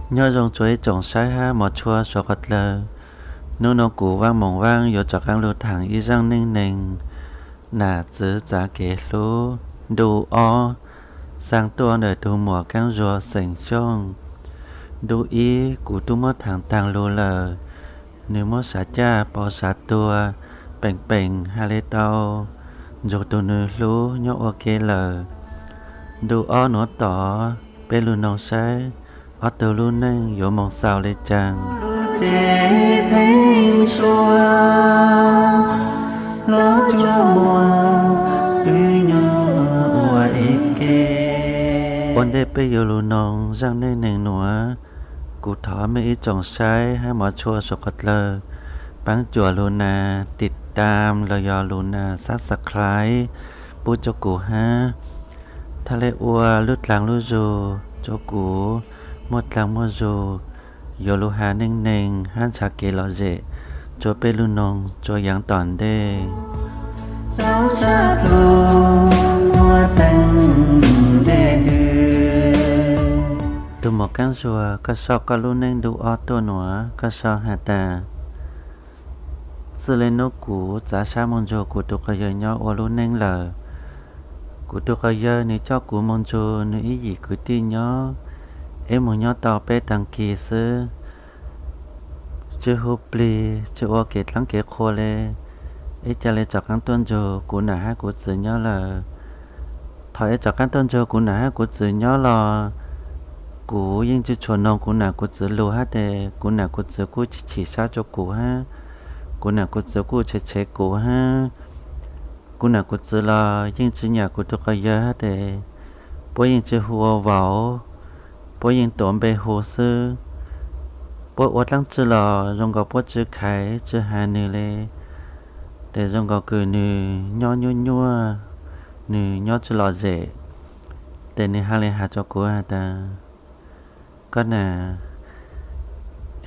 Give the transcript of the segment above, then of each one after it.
Nyob zoo txhua ib tsoom saib hab mos tshua suav qhov dlawg. Nub nua kuv Vaaj Moom Vaaj yuav rov qaab lug thaam ib zaaj neej neeg nam txwv txav kev hlub ntu ob, xaa tuaj ntawm tug muam Kaab Zuag xeem Xyooj. Ntu ib kuv tub muab thaam taag lug lawm, nwg muab sav caj pov sav tuag, peem peem has le tau nrug tug nwg hlub nyob ua ke lawm. Ntu ob nuav tom peb lug noog saib ob tug lub neej yuav moog xaus le caag. Ua ntej peb yuav lug noog zaaj neej neeg nuav, kuv thov mej ib tsoom saib hab mos tshua suav qhov dlawg paab cuam lug nas tiv tam los yog lug nas subscribe pub rua kuv hab, thaj le ua lub dlaag lub zug rua kuv muaj dlaag muaj zug yuav lug has neej neeg hab nrhav kev lom zem rua peb lub noog rua yaav tom ntej. Tug muam Kaab Zuag, koj sau koj lub neej ntu ob tuaj nuav, koj sau has tas, txwj le nub kuv txav sab moog nrug kuv tug quas yawg nyob ua lub neej lawm. Kuv tug quas yawg nwg coj kuv moog nrug nwg ib yim kwv tij nyob, eb moog nyob tau peb taag kis xwb, tsi hu plig tsi ua kev dlaab kev qhua le, eb ca le rov qaab tuaj nrug kuv nam hab kuv txwv nyob lawm. Thaus eb rov qaab tuaj nrug kuv nam hab kuv txwv nyob los, kuv yeej tsi tshua noog kuv nam kuv txwv lug hab tes kuv nam kuv txwv kuj tsi chim sab rua kuv hab, kuv nam kuv txwv kuj tshev tshev kuv hab. Kuv nam kuv txwv los yeej tsi nyam kuv tug quas yawg hab tes puab yeej tsi hu ua vauv, puab yeej tuav npe hu xwb. Puab ua dlaab tsi los zoo nkaus puab tsi khaiv tsi has nwg le, tes zoo nkaus kws nwg nyob nyuaj nyuaj, nwg nyob tsi lom zem. Tes nwg has le has rua kuv has tas, koj nam,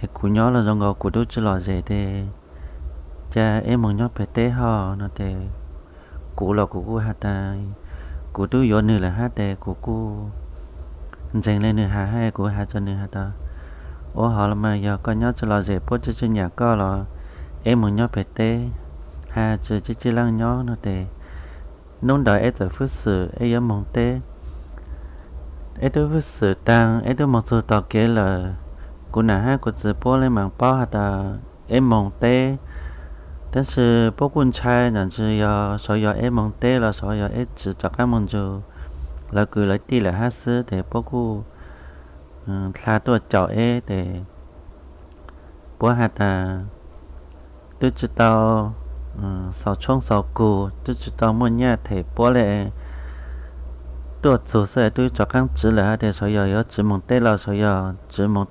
es kuv nyob los zoo nkaus kuv tub tsi lom zem tes, ca eb moog nyob peg teb hov no tes, kuv los kuv kuj has tas, kuv tub yuav nwg lawm hab tes kuv kuj ntseeg le nwg has hab kuv has rua nwg has tas, ua hov los mas yog koj nyob tsi lom zem puab tsi tsi nyam koj los, eb moog nyob peg teb, has tsi tsi tsi laaj nyob no tes, nub ntawd eb txawm fwb xwm eb yuav moog teb. Eb tub fwb xwm taag eb tub moog txug tom kev lawm, kuv nam hab kuv txwv puab le maam paub has tas eb moog teb, tab sis puab kuj ntshai nam tsi yog sav yog eb moog teb los sav yog eb tsi rov qaab moog nrug lawv kwv lawv tij lawm hab xwb tes puab kuj dlha tuaj caum eb tes puab has tas, tub tsi tau xaus tshoob xaus kug, tub tsi tau muaj nyaj them puab le, tuaj txug xwb tub rov qaab tsiv lawm hab tes sav yog yuav tsiv moog teb los sav yog tsiv moog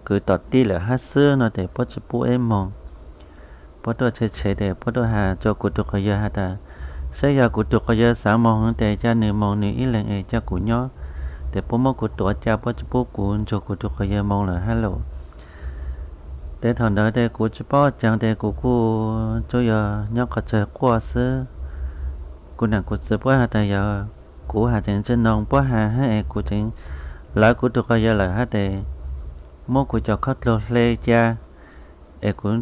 kwv tom tij lawm hab xwb no tes puab tsi pub eb moog. Puab tuaj tshev tshev tes puab tuaj has rua kuv tug quas yawg has tas, saib yog kuv tug quas yawg xaav moog tes ca nwg moog nwg ib leeg es ca kuv nyob, tes puab muab kuv tuav ca puab tsi pub kuv nrug kuv tug quas yawg moog lawm hab los. Tes thaum ntawd tes kuv tsi paub caag tes kuv kuj tsuas yog nyob qhov tsawg quaj xwb. Kuv nam kuv txwv puab has tas yog kuv has tseem tsi noog puab has hab es kuv tseem lawv kuv tug quas yawg lawm hab tes muab kuv cov khaub dluag hle ca es kuv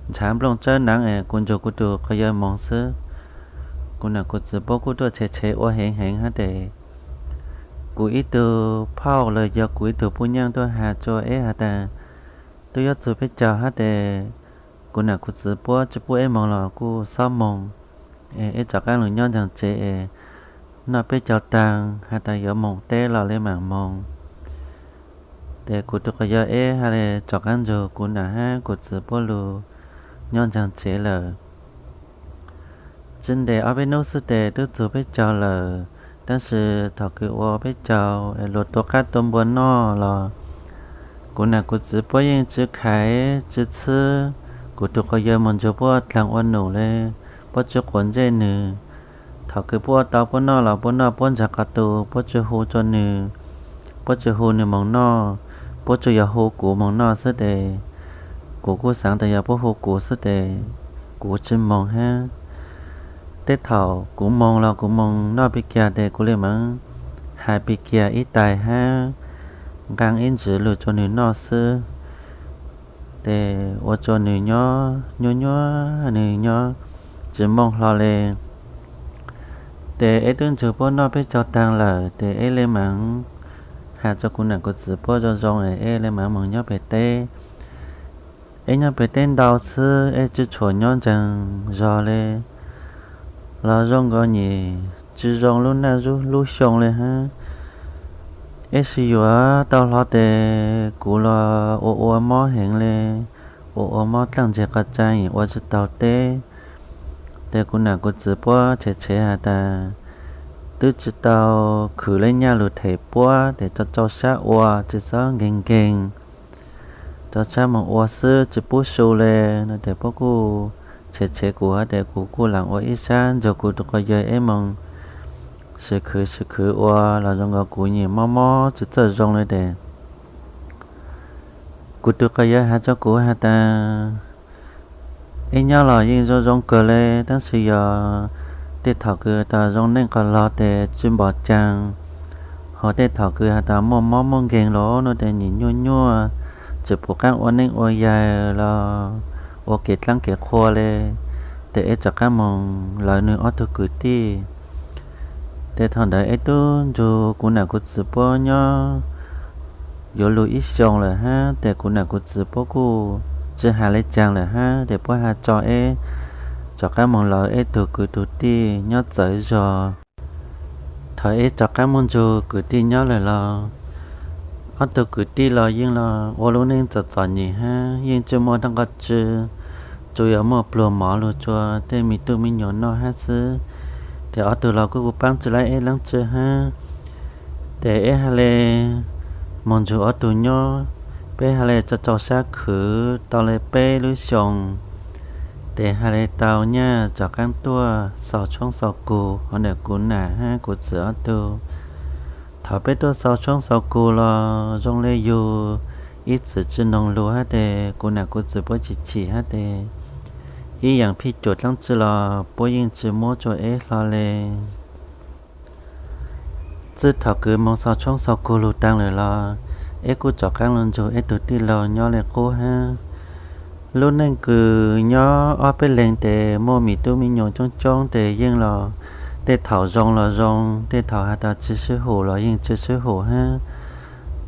ntshav nplooj tsawb naav es kuv nrug kuv tug quas yawg moog xwb. Kuv nam kuv txwv puab kuj tuaj tshev tshev ua heev heev hab tes kuv ib tug phauj los yog kuv ib tug puj nyaaj tuaj has rua eb has tas, tub yuav txug peb caug hab tes kuv nam kuv txwv puab tsi pub eb moog los kuj xob moog, es eb rov qaab lug nyob ntsaag tsev es noj peb caug taag has tas yuav moog teb los le maam moog. Tes kuv tug quas yawg eb has le rov qaab nrug kuv nam hab kuv txwv puab lug nyob ntsaag tsev lawm. Tsi ntes ob peb nub xwb tes tub txug peb caug lawm, tab sis thaum kws ua peb caug luas tua qaab tua npua noj los kuv nam kuv txwv puab yeej tsi khaiv tsi txhwb kuv tug quas yawg moog nrug puab dlaag ua num le, puab tsi quav ntsej nwg. Thaum kws puab ua tau puab noj los puab noj puab ntsaag qhov tu, puab tsi hu rua nwg, puab tsi hu nwg moog noj, puab tsuas yog hu kuv moog noj xwb tes kuv kuj xaav tas yog puab hu kuv xwb tes kuv tsi moog hab. Tej thaum kuv moog los kuv moog noj pig kiag tes kuv le maam has pig kiag ib tais hab, nqaa ib ntsis lug rua nwg noj xwb. Tes ua rua nwg nyob nyuaj nyuaj, nwg nyob tsi mooj hlo le. Tes eb tub nrug puab noj peb caug taag lawm, tes eb le maam has rua kuv nam kuv txiv puab zoo zoo, eb le maam moog nyob peg teb. Eb nyob peg teb ntau xwb, eb tsi tshua nyob ntseeg zog le. Los zoo nkaus nyem tsi zoo lub naj lub xyoo le hab. Eb sib yuav tau hlo tes kuv los ua ua mob heev le, ua ua mob dlaaj ntseg qhov tsaa, ua tsi taug teb. Tes kuv nam kuv txiv puab tshev tshev has tas, twb tsi tau khwv le nyaj lug them puab, tes rua rua sab ua tsi xob nkeeg nkeeg, rua sab moog ua xwb tsi pub su le no. Tes puab kuj tshev tshev kuv hab, tes kuv kuj laam ua ib sab nrug kuv tug quas yawg eb moog sib khwv sib khwv ua los zoo nkaus kuv nyem mob mob tsi txawj zoo le tes kuv tug quas yawg has rua kuv has tas, eb nyob los yeej zoo zoo kawg le, tab sis yog tej thaum kws has tas zoo neej qos log tes tsi npaum caag, ho tej thaum kws has tas muaj mob muaj nkeeg los no tes nyem nyuaj nyuaj, tsi pum qaab ua neej ua yaig los ua kev dlaab kev qhua le. Tes eb rov qaab moog lawv nwg ob tug kwv tij. Tes thaum ntawd eb tub nrug kuv nam kuv txiv puab nyob yuav lug ib xyoos lawm hab, tes kuv nam kuv txiv puab kuj tsi has le caag lawm hab, tes puab has tso eb rov qaab moog lawv eb tug kwv tug tij nyob txawv zog. Thaum eb rov qaab muaj nrug kwv tij nyob lawm los, ob tug kwv tij los yeej los ua lub neej txom txom nyem hab, yeej tsi muaj dlaab qhov tsi, tsuas yog muaj pluag mov lug rua tej me tub me nyuam noj hab xwb. Tes ob tug los kuj paab tsi laib eb dlaab tsi hab. Tes eb has le moog nrug ob tug nyob, peb has le rua rua sab khwv tau le peb lub xyoos, tes has le tau nyaj rov qaab tuaj xaus tshoob xaus kug hov ntawm kuv nam hab kuv txiv ob tug. Thaum peb tuaj xaus tshoob xaus kug los zoo le yug ib txwm tsi noog lug hab tes kuv nam kuv txiv puab chim chim hab tes ib yaam phij cuam dlaab tsi los puab yeej tsi muab rua eb hlo le. Txij thaum kws moog xaus tshoob xaus kug lug taag lawm los, eb kuj rov qaab lug nrug eb tug tij laug nyob le qub hab. Lub neej kws nyob ob peb leeg tes muaj me tub me nyuam coob coob tes yeej los tej thaum zoo los zoo, tej thaum has tas tsi sib hum los yeej tsi sib hum hab.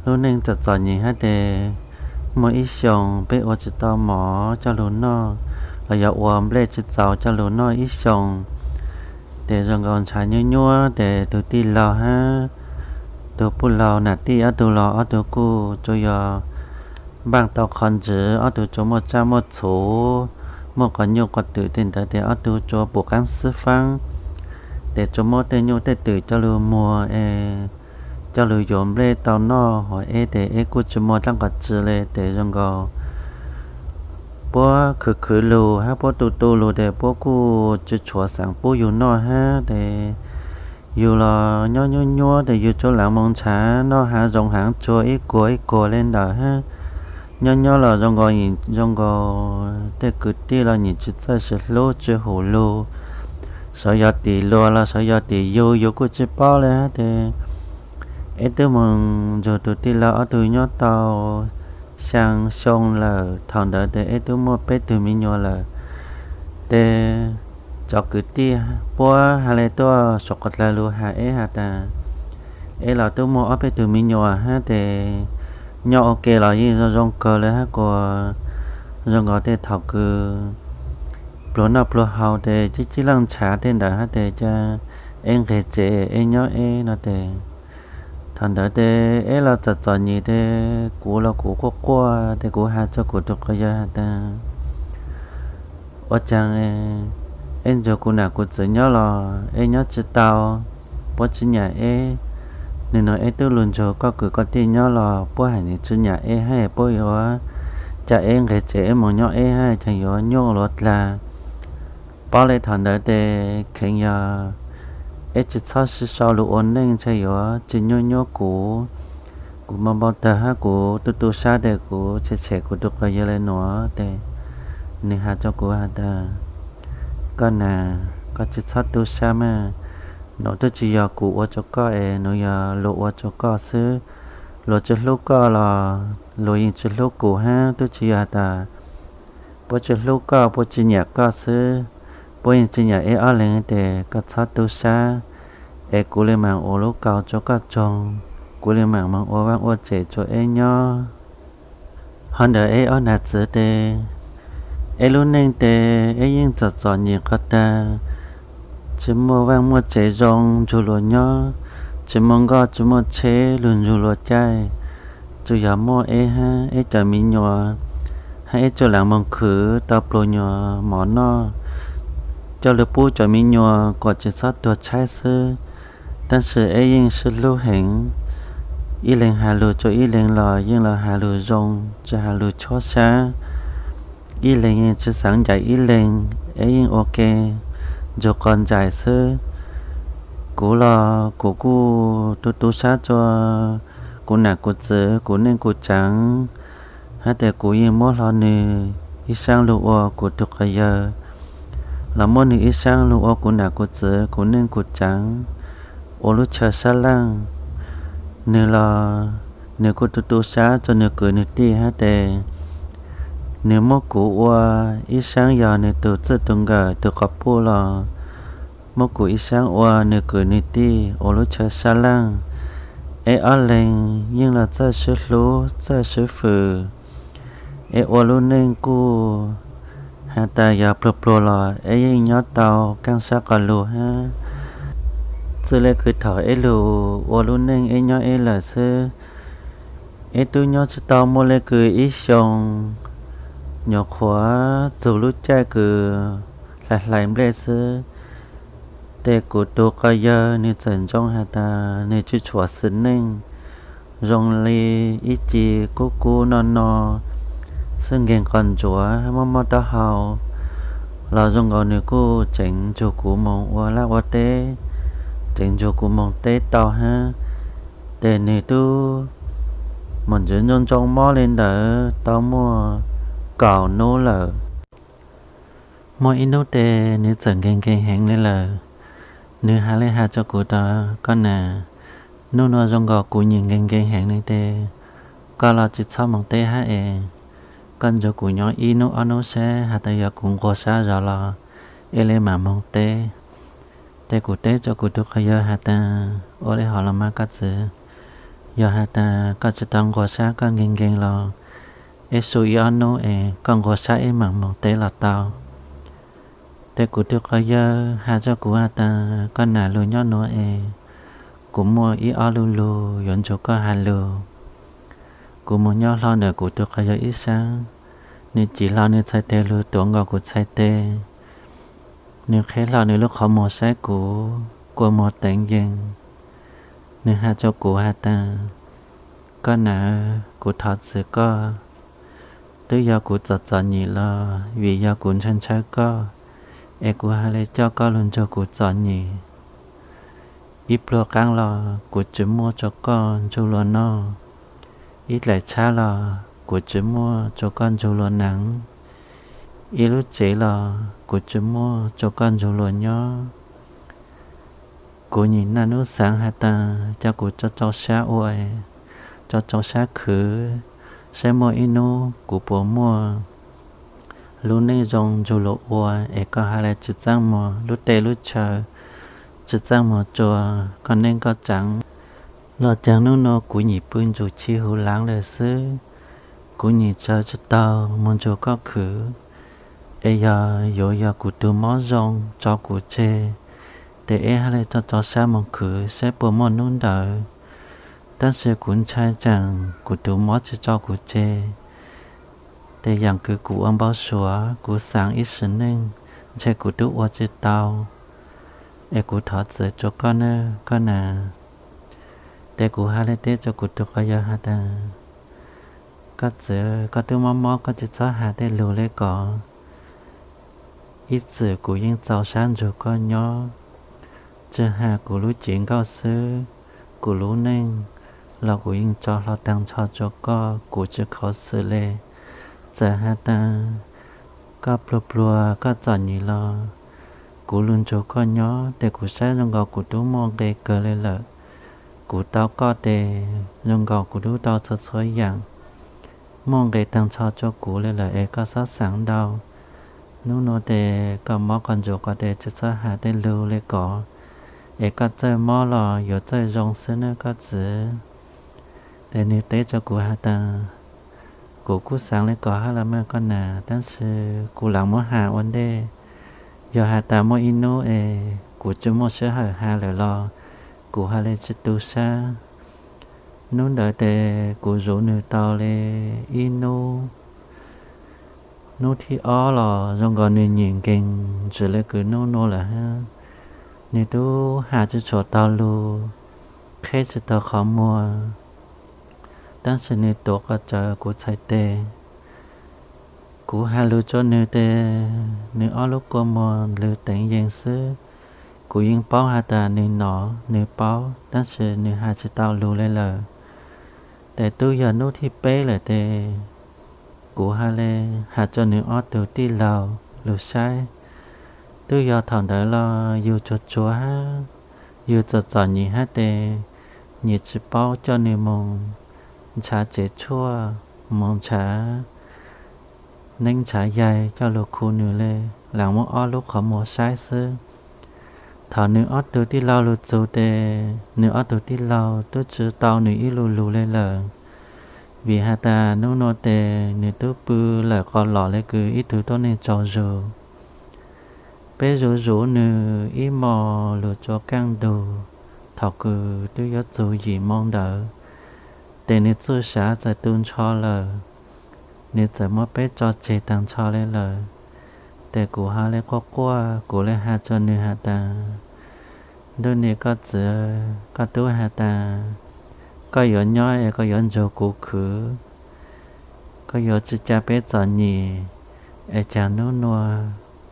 Lub neej txom txom nyem hab tes muaj ib xyoos peb ua tsi tau mov coj lug noj, los yog ua nplej tsi txaus coj lug noj ib xyoos, tes zoo nkaus ntshav nyuaj nyuab tes tug tij laug hab tug puj laug nam tij ob tug los ob tug kuj tsuas yog npaaj tau qhov ntswv, ob tug tsuas muaj tsaj muaj txhu, muaj quas nyuj quas twm tej ntawd tes ob tug tsuas pum qaab xwb faab, tes tsuas muab tej nyuj tej twm coj lug muag es coj lug yuav nplej tau noj hov eb tes eb kuj tsi muaj dlaab qhov tsi le tes zoo nkaus puab khwv khwv lug hab puab tu tu lug tes puab kuj tsi tshuav xaav pub yug noj hab tes yug los nyob nyuaj nyuab tes yug tsuas laam moog ntshav noj haav zoov haav tsuag ib kuag ib kuag le ntawd hab. Nyob nyob los zoo nkaus zoo nkaus tej kwv tij los nyem tsi txawj sib hlub tsi hum lug, sawv yog tim luag los sawv yog tim yug, yug kuj tsi paub le hab tes eb twb moog nrug tug tij laug ob tug nyob tau xyaa xyoo lawm. Thaum ntawd tes eb twb muaj peb tug me nyuam lawm. Tes cov kwv tij puab has le tuaj suav qhov dlawg lug has eb has tas, eb los twb muaj ob peb tug me nyuam hab tes nyob ua ke los yeej zoo zoo kawg le hab kuas zoo nkaus tej thaum kws pluag noj pluag haus tes cib cib leej ntshav tej ntawd hab tes ca eb nqeg tsev eb nyob eb no tes thaum ntawd tes eb los txom txom nyem tes kuv los kuv quaj quaj tes kuv has rua kuv tug quas yawg has tas, ua caag eb nrug kuv nam kuv txiv nyob los eb nyob tsi tau, puab tsi nyam eb. Nwg nua eb tub lug nrug koj kwv koj tij nyob los puab hais nwg tsi nyam eb hab puab yuav ca eb nqeg tsev eb moog nyob eb hab caag yuav nyuaj luav dlaag. Paub le thaum ntawd tes kheev yog eb tsi txhob sib sau lug ua neej ntshe yuav tsi nyuaj nyuab kuv. Kuv npau npau taag hab kuv tu tu sab tes kuv tshem tshem kuv tug quas yawg le nuav tes nwg has rua kuv has tas, koj nam, koj tsi txhob tu sab mas, nuav twb tsi yog kuv ua rua koj es nuav yog luag ua rua koj xwb. Luag tsis hlub koj los luag yeej tsis hlub kuv hab, twb tsis yog has tas puab tsis hlub koj, puab tsis nyiam koj xwb, puab yeej tsis nyiam ib ob leeg, tes koj txhob tu sab, es kuv le maam ua lub kaus rua koj tsoog, kuv le maam moog ua vaaj ua tsev rua ib nyob. Ho ntawm ib ob nam txwv tes, ib lub neej tes ib yeej txom txom nyem qhov taag, tsis muaj vaaj muaj tsev zoo nrug luag nyob, tsis muaj nkoj tsis muaj tsheb lug nrug luag caij, tsuas yog muaj ib hab ib cov miv nyuas hab ib tsuj laam moog khwv tau pluag nyuas mov noj, coj lug pub cov miv nyuas kuas tsis txhob tuag tshaib xwb. Tab sis ib yeej sib hlub heev, ib leeg has lug rua ib leeg los yeej los has lug zoo, tsis has lug tshuab sab. Ib leeg yeej tsis xaav ncaim ib leeg, ib yeej ua ke nrug quas ncaim xwb. Kuv los kuv kuj tu tu sab rua kuv nam kuv txwv kuv neej kuv tsaav, hab tes kuv yeej muab hlo nwg ib saab lug ua kuv tug quas yawg, los muab nwg ib saab lug ua kuv nam kuv txwv kuv neej kuv tsaav, ua lub chaw sab laaj. Nwg los nwg kuj tu tu sab rua nwg kwv nwg tij hab tes nwg muab kuv ua ib saab yog nwg tug txwj tug nkawm tug quas puj los muab kuv ib saab ua nwg kwv nwg tij ua lub chaw sab laaj. Ib ob leeg yeej los txawj sib hlub txawj sib fwm, ib ua lub neej kuj has tas yog pluag pluag los ib yeej nyob tau kaaj sab quas lug hab. Txwj le kws thaum ib lug ua lub neej ib nyob ib lawm xwb, ib tub nyob tsis tau muaj le kws ib xyoo, nyuam qhuav txug lub caij kws hlais hlais nplej xwb, tes kuv tug quas yawg nwg txawm ntsoov has tas nwg tsis tshuam xwm neej zoo li ib ce kub kub noj noj xwb, nkeeg qos ntsuav mob mob taub hau, los zoo nkaus nwg kuj tseem nrug kuv moog ua laj ua teb, tseem nrug kuv moog teb tau hab. Tes nwg tub moog ntsuav ntsoov ntsoov mob le ntawd tau muaj kaum nub lawm. Muaj ib nub tes nwg txawm nkeeg nkeeg heev le lawm. Nwg has le has rua kuv tas, koj nam, nub nua zoo nkaus kuv nyiam nkeeg nkeeg heev le tes koj los tsis txhob moog teb hab es, koj nrug kuv nyob ib nub ob nub saib has tas yog kuv nquag sab zog los es le maam moog teb. Tes kuv teb rua kuv tug quas yawg has tas, ua le hov los mas koj txwv, yog has tas koj tsis tau nquag sab koj nkeeg nkeeg los, ib su ib ob nub es koj nquag sab es maam moog teb los tau. Tes kuv tug quas yawg has rua kuv has tas, koj nam, lug nyob nuav es kuv muaj ib ob lug lug yuav nrug koj has lug. Kuv moog nyob hlo ntawm kuv tug quas yawg ib saab, nwg cim hlo nwg txhais tes lug tuav nkaus kuv txhais tes, nwg qheb hlo nwg lub qhov muag saib kuv kua muag teev yees. Nwg has rua kuv has tas, koj nam, kuv thov txwv koj, twb yog kuv txom txom nyem los vim yog kuv ntshaw ntshaw koj, es kuv has le coj koj lug nrug kuv txom nyem. Ib pluag qaab los kuv tsis muaj rua koj ntsug luas noj, ib dlaim tshab los kuv tsis muaj rua koj ntsug luas naav, ib lub tsev los kuv tsis muaj rua koj ntsug luas nyob. Kuv nyim naj nub xaav has tas coj kuv rau rau sab ua, rau rau sab khwv, saib muaj ib nub kuv puas muaj lub neej zoo ntsug luas ua, es koj has le tsi txaaj muag lub teb lub chaw, tsi txaaj muag rua koj neej koj tsaav. Los caag nub nua kuv nyim pw ntsug tshij huv laav lawm xwb, kuv nyim tsawv tsi tau moog ntsug koj khwv. Es yog yuav yog kuv tug mob zoo tso kuv tseg, tes ib has le rau rau sab moog khwv saib puas muaj nub ntawd. Tab sis kuv ntshai tseem kuv tug mob tsi tso kuv tseg, tes yaam kws kuv ua npau suav kuv xaav ib sim neej ntshe kuv tub ua tsi tau. Es kuv thov txwv rua koj nawb koj nam. Tes kuv has le teb rua kuv tug quas yawg has tas, koj txwv, koj tub mob mob koj tsi txhob has tej lug le ko. Ib txwm kuv yeej txaus sab ntsug koj nyob, tsi has kuv lub cev nkauj xwb, kuv lub neej los kuv yeej tso hlo taag nrho rua koj, kuv tsi khuv xim le. Txawm has tas koj pluag pluag koj txom nyem los kuv lug ntsug koj nyob, tes kuv saib zoo nkaus kuv tub muaj nqe kawg le lawm. Kuv tau koj tes zoo nkaus kuv hlub tau txhua txhua yam. Muaj nqe taag nrho rua kuv le lawm es koj xob xaav ntau. Nub nua tes koj mob koj ntsuag koj tes tsi txhob has tej lug le kod, es koj txawj mob los yuav txawj zoo xwb nawb koj txiv. Tes nwg teb rua kuv has tas, kuv kuj xaav le kod hab los mas koj nam, tab sis kuv lam muab has ua ntej. Yog has tas muaj ib nub es kuv tsi muaj sij hawm has lawm los kuv has le tsi tu sab. Nub ntawd tes kuv zuv nwg tau le ib nub. Nub thib ob los zoo nkaus nwg nyim nkeeg ntsis le kws nub nua lawm hab. Nwg tub has tsi tshua taug lug, qheb tsi taug qhov muag, tab sis nwg tuav qhov tsawv kuv txhais tes. Kuv has lug rua nwg tes nwg ob lub kua muag lwg teev yees xwb. Kuv yeej paub has tas nwg nov nwg paub, tab sis nwg has tsi tau lug le lawm. Tes tub yog nub thib peb lawm tes kuv has le has rua nwg ob tug tij laug lug saib. Tub yog thaum ntawd los yug tsuag tsuag hab, yug txom txom nyem hab tes nyem tsi paub coj nwg moog ntshav tsev tshuaj, moog ntshav neeb ntshav yaig coj lug khu nwg le, lam muab ob lub qhov muag saib xwb. Thaum nwg ob tug tij laug lug txug tes nwg ob tug tij laug tub tsi tau nwg ib lu lug le lawm, vim has tas nub nua tes nwg tub pw lawm qhov los le kws ib tug tuab neeg tsaug zug. Peb zuv zuv nwg ib hmos lug rua kaaj ntug, thaum kws twb yuav txug yim moo ntawd, tes nwg txuj sav txawm tu nrho lawm, nwg txawm muab peb tso tseg taag nrho le lawm. Tes kuv has le quaj quaj, kuv le has rua nwg has tas, ntuj nim koj txiv, koj tub has tas koj yuav nyob es koj yuav nrug kuv khwv, koj yuav tsi ca peb txom nyem, es caag nub nua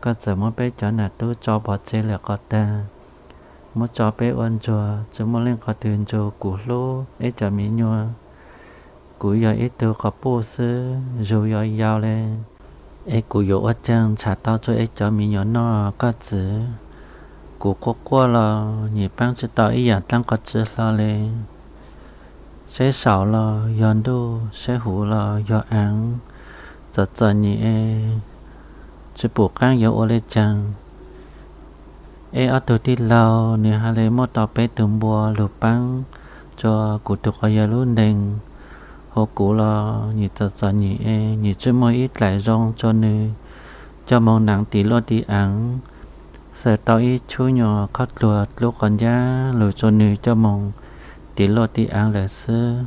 koj txawm muab peb cov nam tub tso pov tseg lawm qhov taag, muab tso peb ua ntsuag, tsi muaj leej qhov twg nrug kuv hlub eb cov mi nyuas. Kuv yog ib tug quas puj xwb, zug yuav yau le, es kuv yuav ua caag ntshav tau rua eb cov mi nyuas noj koj txiv. Kuv quaj quaj los nyem paab tsi tau ib yaam dlaab qhov tsi hlo le. Saib saum los yog ntuj, saib huv los yog aav, txom txom nyem es tsi pum qaab yuav ua le caag. Eb ob tug tij laug nwg has le muab tau peb tug npua lug paab rua kuv tug quas yawg lub ntees. Huv kuv los nyem txom txom nyem es nyem tsi muaj ib dlaim zoo rua nwg coj moog naav tiv luaj tiv aav. Xaws tau ib tshub nyuas khaub dluag dlub quas ncab lug rua nwg coj moog tiv luaj tiv aav lawm xwb.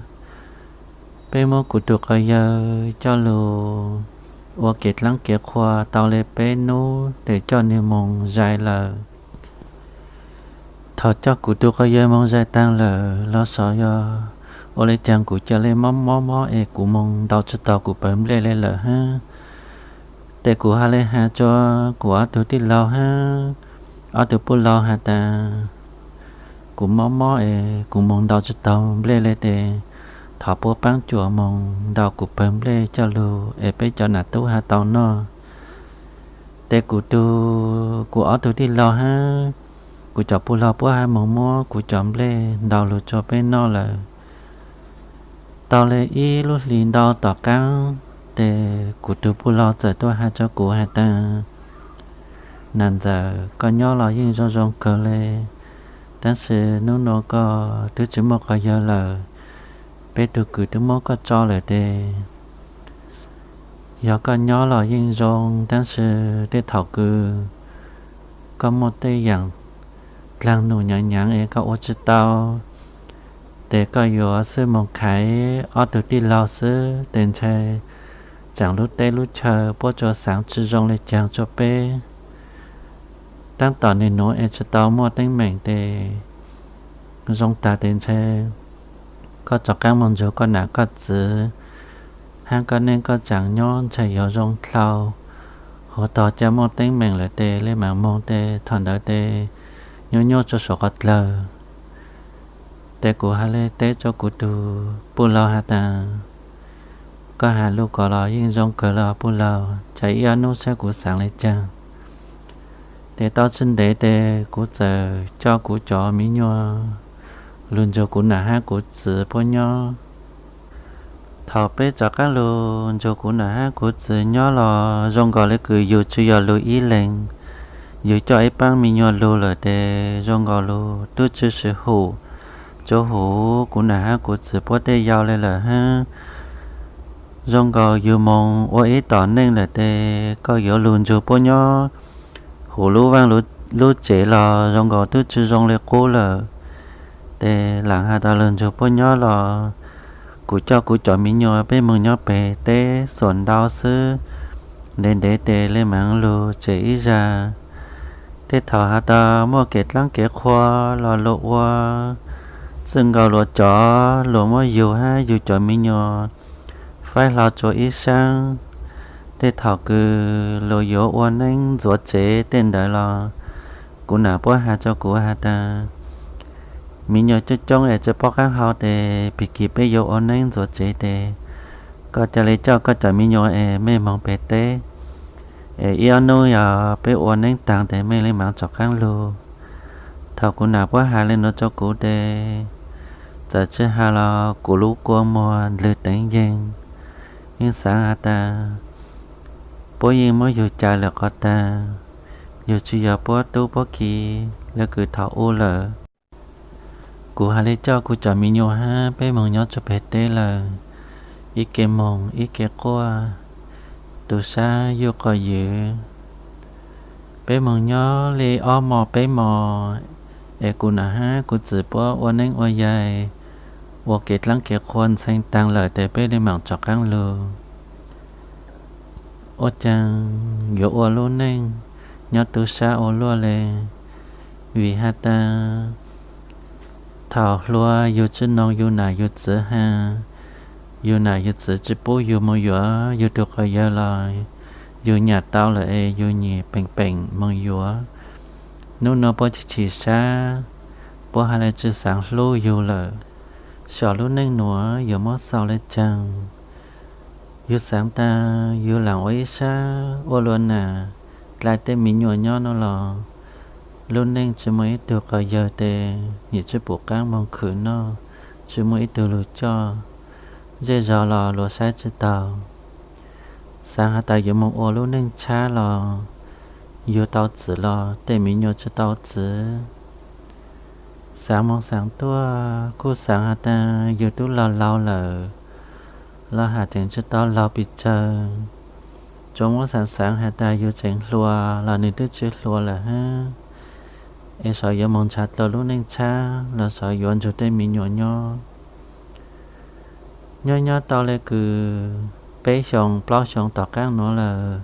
Peb muab kuv tug quas yawg coj lug ua kev dlaab kev qhua tau le peb nub tes coj nwg moog zais lawm. Thaum coj kuv tug quas yawg moog zais taag lawm los xyov yog ua le caag kuv ca le mob mob mob es kuv moog ntaus tsi tau kuv pawg nplej le lawm hab. Tes kuv has le has rua kuv ob tug tij laug hab ob tug puj laug has tas, kuv mob mob es kuv moog ntaus tsi tau nplej le tes thov puab paab cuam moog ntaus kuv pawg nplej coj lug es peb cov nam tub has tau noj. Tes kuv tug, kuv ob tug tij laug hab kuv cov puj laug puab has moog muab kuv cov nplej ntaus lug rua peb noj lawm. Tau le ib lub hlis ntau tom qaab, tes kuv tug puj laug txawm tuaj has rua kuv has tas, nam ntxawm, koj nyob los yeej zoo zoo kawg le, tab sis nub nua koj twb tsi muaj quas yawg lawm, peb tug kws twb muab koj tso lawm tes yog koj nyob los yeej zoo, tab sis tej thaum kws koj muaj tej yaam dlaag num nyaav nyaav es koj ua tsi tau, tes koj yuav xwb moog khaiv ob tug tij laug xwb tes ntshe tsaam lub teb lub chaw puab tsuas xaav tsi zoo le caag rua peb. Taab tom nwg nuav es tsi tau muaj teeb meem tes zoo taag tes ntshe koj rov qaab moog nrug koj nam koj txiv hab koj neej koj tsaam nyob ntshe yuav zoo dlhau. Huv tog ca muaj teeb meem lawm tes le maam moog tes thaum ntawd tes nyuaj nyuaj rua suav qhov dlawg. Tes kuv has le teb rua kuv tug puj laug has tas, koj has lug kom los yeej zoo kawg le puj laug, cas ib ob nub saib kuv xaav le caag. Tes tau tsi ntev tes kuv txawm coj kuv cov mi nyuas lug nrug kuv nam hab kuv txwv puab nyob. Thaus peb rov qaab lug nrug kuv nam hab kuv txwv nyob los zoo nkaus le kws yug tsi yog lug ib leeg, yug coj ib paab me nyuam lug lawm tes zoo nkaus lug tub tsi swm hum rua huv kuv nam hab kuv txwv puab tej yau le lawm hab. Zoo nkaus yug moog ua ib tom neej lawm tes koj yuav lug nrug puab nyob huv lub vaaj lub tsev los zoo nkaus tub tsi zoo le qub lawm. Tes laam has tas lug nrug puab nyob los kuv coj kuv cov me nyuam peb moog nyob peg teb xuam ntau xwb, ntev ntev tes le maam lug tsev ib zag. Tej thaus has tas muaj kev dlaab kev qhua los luas ua txwj nkaus luas cov, luas muab yug hab yug cov me nyuam faib hlo rua ib saab. Tej thaus kws luas yuav ua neeb ntxuav tsev tej ntawd los kuv nam puab has rua kuv has tas me nyuam coob coob es tsi paub qaab hau tes pig kig peb yuav ua neeb ntxuav tsev tes koj ca le coj koj cov me nyuam es mej moog peg teb, es ib ob nub yog peb ua neeb taag tes mej le maam rov qaab lug. Thaus kuv nam puab has le nuav rua kuv tes txawm tsi has los kuv lub kua muag ndlwg teev yeeg, yeej xaav has tas puab yeej muab yug cais lawm qhov taag, yug tsi yog puab tub puab ki le kws thaus ub lawm. Kuv has le coj kuv cov me nyuam hab peb moog nyob rua peg teb lawm, ib ke moog ib ke quaj, tu sab yuj quas ywv. Peb moog nyob le ob mos peb mos, es kuv nam hab kuv txwv puab ua neeb ua yaig, ua kev dlaab kev qhua ntxhee taag lawm tes peb le maam rov qaab lug. Ua caag yuav ua lub neej nyob tu sab ua luaj le? Vim has tas thaus hluas yug tsi noog yug nam yug txwv has, yug nam yug txwv tsi pub yug moog yuav yug tug quas yawg los yug nyam tau lawm es yug nyam peem peem moog yuav. Nub nuav puab tsi chim sab, puab has le tsi xaav hlub yug lawm. Xyov lub neej nuav yuav muab xaus le caag. Yug xaav tas yug laam ua ib sab ua luas nam dlai tej me nyuam nyob nuav los lub neej tsi muaj ib tug quas yawg tes yim tsi pum qaab moog khwv noj, tsi muaj ib tug lug coj, zej zog los luas saib tsi taug. Xaav has tas yuav moog ua lub neej tshab los yug tau txwv los tej me nyuam tsi tau txwv. Xaav moog xaav tuaj kuj xaav has tas yug tub laug laug lawm los has tseem tsi tau laug pes tsawg. Tsuas muab xaav xaav has tas yug tseem hluas los nwg twb tsi hluas lawm hab, es xyov yuav moog nrhav dlua lub neej tshab los xyov yuav nrug tej me nyuam nyob. Nyob nyob tau le kws peb xyoo plaub xyoo tom qaab nuav lawm,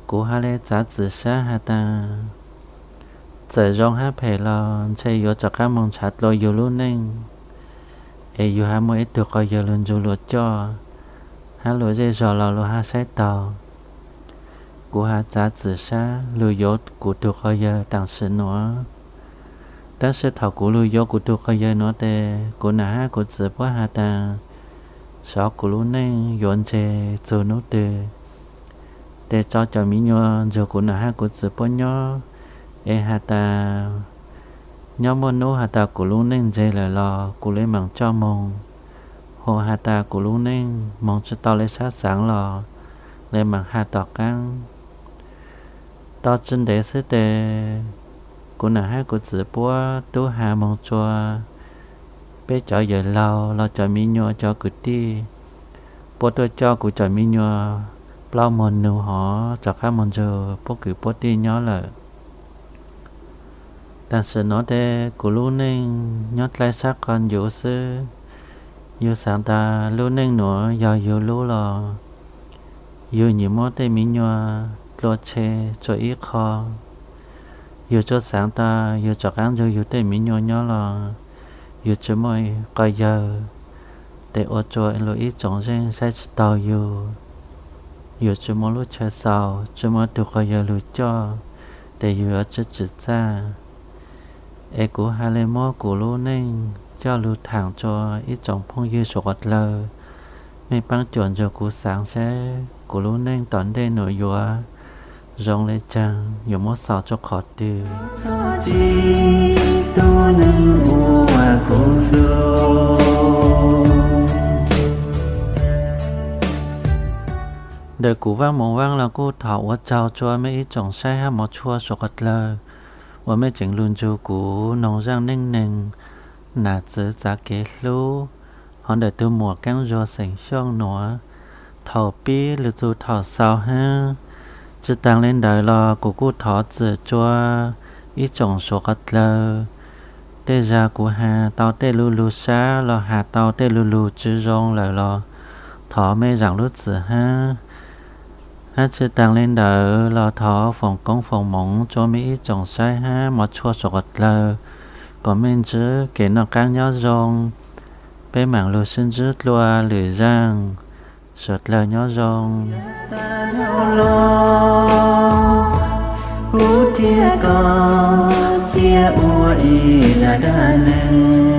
kuv has le txav txim sab has tas txawm zoo hab phem los ntshe yuav rov qaab moog nrhav dlua yug lub neej, es yug hab muaj ib tug quas yawg lug nrug luas coj hab luas zej zog los luas hab saib taug. Kuv has txav txim sab lug yuav kuv tug quas yawg taam sim nuav. Tab sis thaus kuv lug yuav kuv tug quas yawg nuav tes kuv nam hab kuv txwv puab has tas xyov kuv lub neej yuav ntseg txug nub twg, tes tso cov me nyuam nrug kuv nam hab kuv txwv puab nyob, es has tas nyob muaj nub has tas kuv lub neej ntseg lawm los kuv le maam coj moog, hu has tas kuv lub neej moog tsi tau le sab xaav los le maam has tom qaab. Tau tsi ntev xwb tes kuv nam hab kuv txwv puab tub has moog tsua peb cov yawm laug los cov me nyuam cov kwv tij, puab tuaj coj kuv cov me nyuam plaub muag nug hov rov qaab moog nrug puab kwv puab tij nyob lawm. Taam sim nuav tes kuv lub neej nyob dlai sab qhov ncuv xwb. Yug xaav tas lub neej nuav yog yug lub los yug nyiam muab tej me nyuam dlua tshe tsua ib qho. Yug tsuas xaav tas yug rov qaab nrug yug tej me nyuam nyob los yug tsi muaj quas yawg, tes ua tsua luas ib tsoom zeej saib tsi taug yug. Yug tsi muaj lub chaw xaus, tsi muaj tug quas yawg lug coj, tes yug yuav tsi tsim txaj. Es kuv has le muab kuv lub neej coj lug thaam tsua ib tsoom phooj ywg suav qhuav dlawg, mej paab cuam nrug kuv xaav seb kuv lub neej tom ntej nuav yuav zoo le caag, yuav muab xaus tsua qhov twg. Txhob tsim tub neeg ua kuv Ntawm kuv Vaaj Moov Vaab los kuj thov ua tsaug tsua mej ib tsoom saib hab mov tshuaj suav qhov dlawg uas mej tseem lug nrug kuv noog zaaj neej neeg nam txwv txav kev hlub hov ntawm tug muam Kaab Zuag xeem Xyooj nuav thaum pib lug txug thaum xaus hab. Tsi taag le ntawd los kuv kuj thov txim tsua ib tsoom suav qhov dlawg. Tej zag kuv has tau tej lu lug sab los has tau tej lu lug tsi zoo lawm los thov mej zaam lub txim hab. Hab tsi taag le ntawd los thov foom koob foom moov tsua mej ib tsoom saib hab mov tshuaj suav qhov dlawg, kom mej ntsib kev noj qaab nyob zoo. Peb maam lug sib ntsib dlua lwm zaaj, suav dlawg nyob zoo. Kuv thiab koj cia ua ib zag dab neeg.